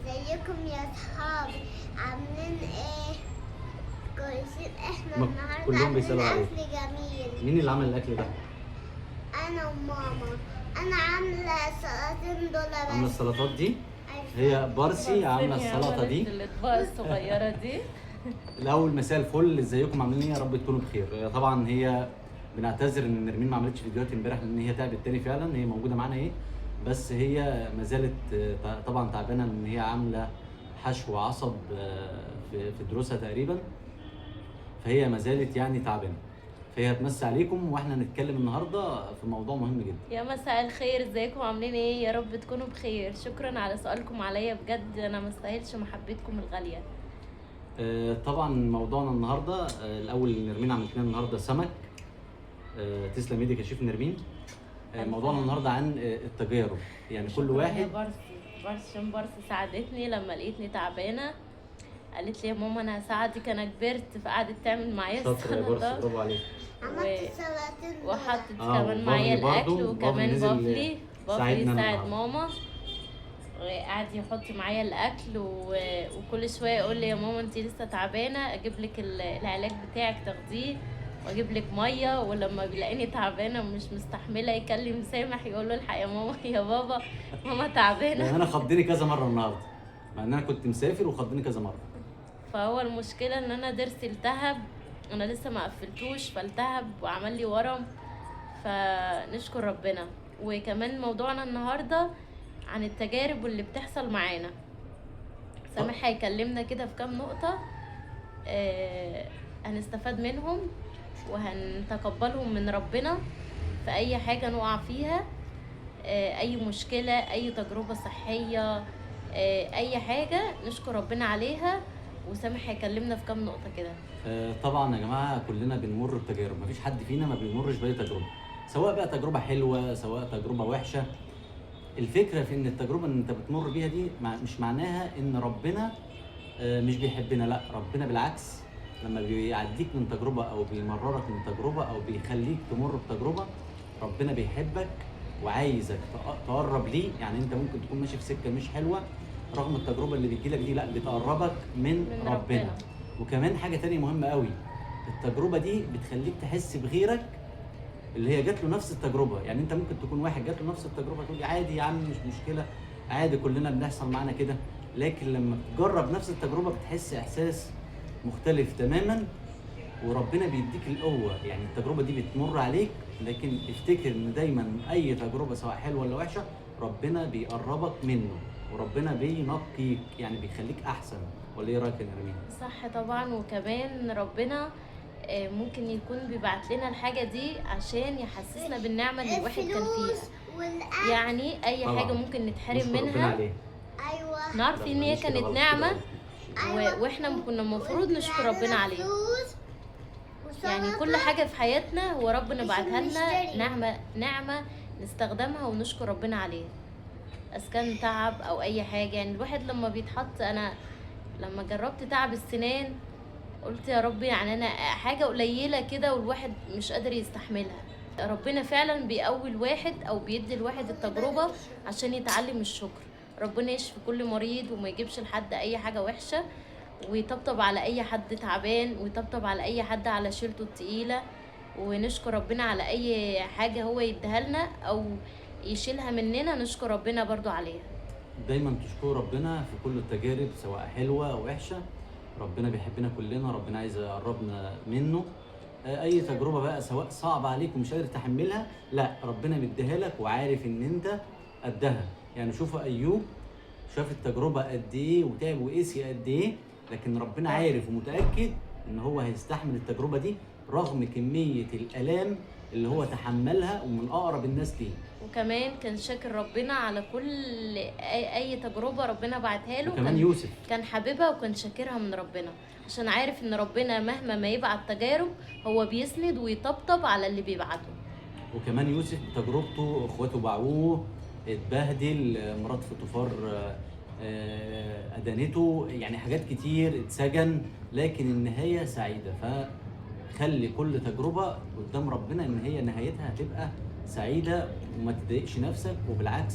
ازيكم يا اصحابي؟ عاملين ايه؟ كويسين. احنا ما النهارده كلهم عاملين بيسألوا عليك. اكل جميل. مين اللي عمل الاكل ده؟ انا وماما. انا عامله سلطتين دول عامله بس. السلطات دي؟ أيوة. هي بارسي عامله السلطة دي. الاطباق الصغيرة دي. الاول مساء الفل، ازيكم عاملين ايه؟ يا رب تكونوا بخير. طبعا هي بنعتذر ان نرمين ما عملتش فيديوهات امبارح لان هي تعبت تاني فعلا. هي موجودة معانا ايه، بس هي ما زالت طبعا تعبانة ان هي عامله حشو عصب في دروسها تقريبا، فهي ما زالت يعني تعبانة. فهي هتمسي عليكم واحنا هنتكلم النهارده في موضوع مهم جدا. يا مساء الخير، ازيكم عاملين ايه؟ يا رب تكونوا بخير. شكرا على سؤالكم عليا، بجد انا ما استاهلش محبتكم الغالية. طبعا موضوعنا النهارده، الاول نرمين عملت لنا النهارده سمك. تسلم ايدك يا شيف نرمين. موضوعنا النهارده عن التجارب، يعني كل شكراً يا واحد. بارسي، عشان بارسي ساعدتني لما لقيتني تعبانة، قالت لي يا ماما انا هساعدك، انا كبرت، فقعدت تعمل معايا شاطر يا بارسي، السلطة. برافو عليك. عملت سلطتين دول. وحطت كمان معايا وبافلي الاكل، برضو، وكمان بافلي نزل بافلي ساعدنا ساعد النهاردة. ماما، وقعد يحط معايا الاكل وكل شوية يقول لي يا ماما انتي لسه تعبانة، اجيب لك العلاج بتاعك تاخديه، واجيب لك مية. ولما بيلاقيني تعبانة ومش مستحمله يكلم سامح يقول له الحق يا ماما يا بابا ماما تعبانة. لان انا خضني كذا مرة النهارده، مع ان انا كنت مسافر وخضني كذا مرة. فهو المشكلة ان انا ضرسي التهب، انا لسه ما قفلتوش، فالتهب وعمل لي ورم، فنشكر ربنا. وكمان موضوعنا النهارده عن التجارب اللي بتحصل معانا. سامح هيكلمنا كده في كام نقطة، هنستفاد منهم وهنتقبلهم من ربنا في اي حاجة نقع فيها، اي مشكلة، اي تجربة صحية، اي حاجة نشكر ربنا عليها. وسامح هيكلمنا في كام نقطة كده. طبعا يا جماعة كلنا بنمر بتجارب، مفيش حد فينا ما بيمرش باي تجربه، سواء بقى تجربه حلوة سواء تجربه وحشة. الفكرة في ان التجربة اللي انت بتمر بيها دي مش معناها ان ربنا مش بيحبنا، لا ربنا بالعكس لما بيعديك من تجربه او بيمررك من تجربه او بيخليك تمر بتجربه، ربنا بيحبك وعايزك تقرب ليه. يعني انت ممكن تكون ماشي في سكة مش حلوة، رغم التجربة اللي بتجيلك دي لا بتقربك من من ربنا. ربنا. وكمان حاجة تانية مهمة قوي، التجربة دي بتخليك تحس بغيرك اللي هي جات له نفس التجربة. يعني انت ممكن تكون واحد جات له نفس التجربة تقول عادي يا عم مش مشكلة، عادي كلنا بنحصل معانا كده، لكن لما تجرب نفس التجربة بتحس احساس مختلف تماما، وربنا بيديك القوة. يعني التجربة دي بتمر عليك، لكن افتكر ان دايما اي تجربه سواء حلوة ولا وحشة ربنا بيقربك منه وربنا بينقيك، يعني بيخليك احسن. ولا ايه رايك يا نرمين؟ صح طبعا. وكمان ربنا ممكن يكون بيبعت لنا الحاجة دي عشان يحسسنا بالنعمة اللي الواحد كان الفلوس فيها. والاكل. يعني اي طبعاً. حاجة ممكن نتحرم نشكر ربنا منها عليه. ايوه. نعرف ان هي معلش كده كانت غلط، نعمه، كده غلط. أيوة. واحنا كنا المفروض نشكر ربنا عليها. فلوس يعني وسلطة. كل حاجة في حياتنا هو ربنا عشان بعتها لنا نشتري. نعمه، نعمه نستخدمها ونشكر ربنا عليها، اذا كان تعب او اي حاجة. يعني الواحد لما بيتحط، انا لما جربت تعب السنان قلت يا رب يعني انا حاجة قليله كده والواحد مش قادر يستحملها. ربنا فعلا بيقوي الواحد او بيدي الواحد التجربة عشان يتعلم الشكر. ربنا يشفي كل مريض وما يجيبش لحد اي حاجة وحشة، ويطبطب على اي حد تعبان، ويطبطب على اي حد على شيلته التقيله، ونشكر ربنا على اي حاجة هو يديها لنا او يشيلها مننا، نشكر ربنا برضو عليها. دايما تشكر ربنا في كل التجارب سواء حلوة او وحشة. ربنا بيحبنا كلنا، ربنا عايز يقربنا منه. اي تجربه بقى سواء صعبة عليك ومش قادر تحملها، لا ربنا مديها لك وعارف ان انت قدها. يعني شوف ايوب شاف التجربة قد ايه وتعب وقسي قد ايه، لكن ربنا عارف ومتاكد ان هو هيستحمل التجربة دي رغم كمية الالام اللي هو تحملها ومن اقرب الناس ليه. وكمان كان شاكر ربنا على كل اي تجربه ربنا بعتها له. وكمان يوسف كان حاببها وكان شاكرها من ربنا، عشان عارف ان ربنا مهما ما يبعت تجارب هو بيسند ويطبطب على اللي بيبعته. وكمان يوسف بتجربته اخواته باعوه، اتبهدل، مرات فوتيفار ادانته، يعني حاجات كتير، اتسجن، لكن النهاية سعيدة. فخلي كل تجربه قدام ربنا ان هي نهايتها هتبقى سعيدة، وما تضايقش نفسك، وبالعكس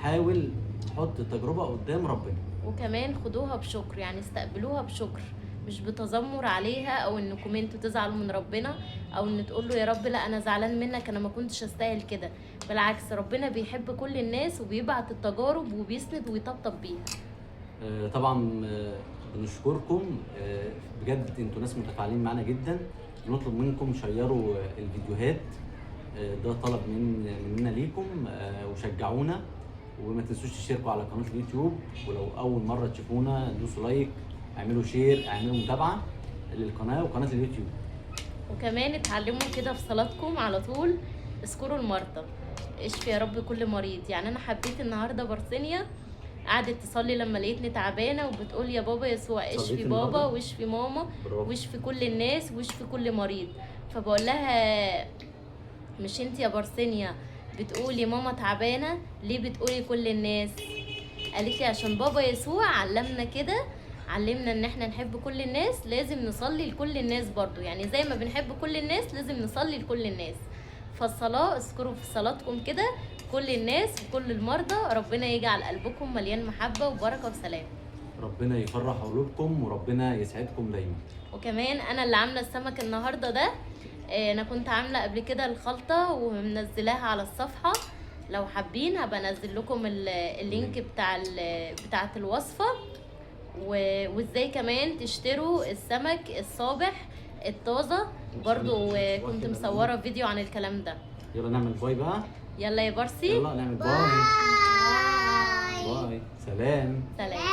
حاول حط التجربة قدام ربنا. وكمان خدوها بشكر، يعني استقبلوها بشكر، مش بتذمر عليها او انكم انتوا تزعلوا من ربنا او ان تقول له يا رب لا انا زعلان منك، انا ما كنتش استاهل كده. بالعكس، ربنا بيحب كل الناس وبيبعت التجارب وبيسند ويطبطب بيها. طبعا بنشكركم، بجد انتوا ناس متفاعلين معانا جدا. بنطلب منكم شيروا الفيديوهات، ده طلب مننا ليكم، وشجعونا، وما تنسوش تشتركوا على قناة اليوتيوب، ولو أول مرة تشوفونا دوسوا like، اعملوا share، اعملوا متابعة للقناة وقناة اليوتيوب. وكمان اتعلموا كده في صلاتكم على طول، اذكروا المرضى، اشفي يا رب كل مريض. يعني انا حبيت النهارده برسينيا قعدت تصلي لما لقيتني تعبانة وبتقول يا بابا يسوع اشفي صليتي بابا النهاردة؟ واشفي ماما برافو. واشفي كل الناس واشفي كل مريض. فبقول لها مش انت يا برسينيا بتقولي ماما تعبانة، ليه بتقولي كل الناس؟ قالت لي عشان بابا يسوع علمنا كده، علمنا ان احنا نحب كل الناس، لازم نصلي لكل الناس برضو، يعني زي ما بنحب كل الناس لازم نصلي لكل الناس. فالصلاة اذكروا في صلاتكم كده كل الناس وكل المرضى، ربنا يجعل قلبكم مليان محبة وبركة وسلام. ربنا يفرح قلوبكم وربنا يسعدكم دايما. وكمان انا اللي عامله السمك النهارده ده، انا كنت عامله قبل كده الخلطة ومنزلاها على الصفحة، لو حابين هبقى انزل لكم ال link بتاعه الوصفة، وازاي كمان تشتروا السمك الصابح الطازه برضو، كنت مصوره فيديو عن الكلام ده. يلا نعمل bye بقى. يلا يا بارسي، يلا نعمل bye. bye. bye. سلام. سلام.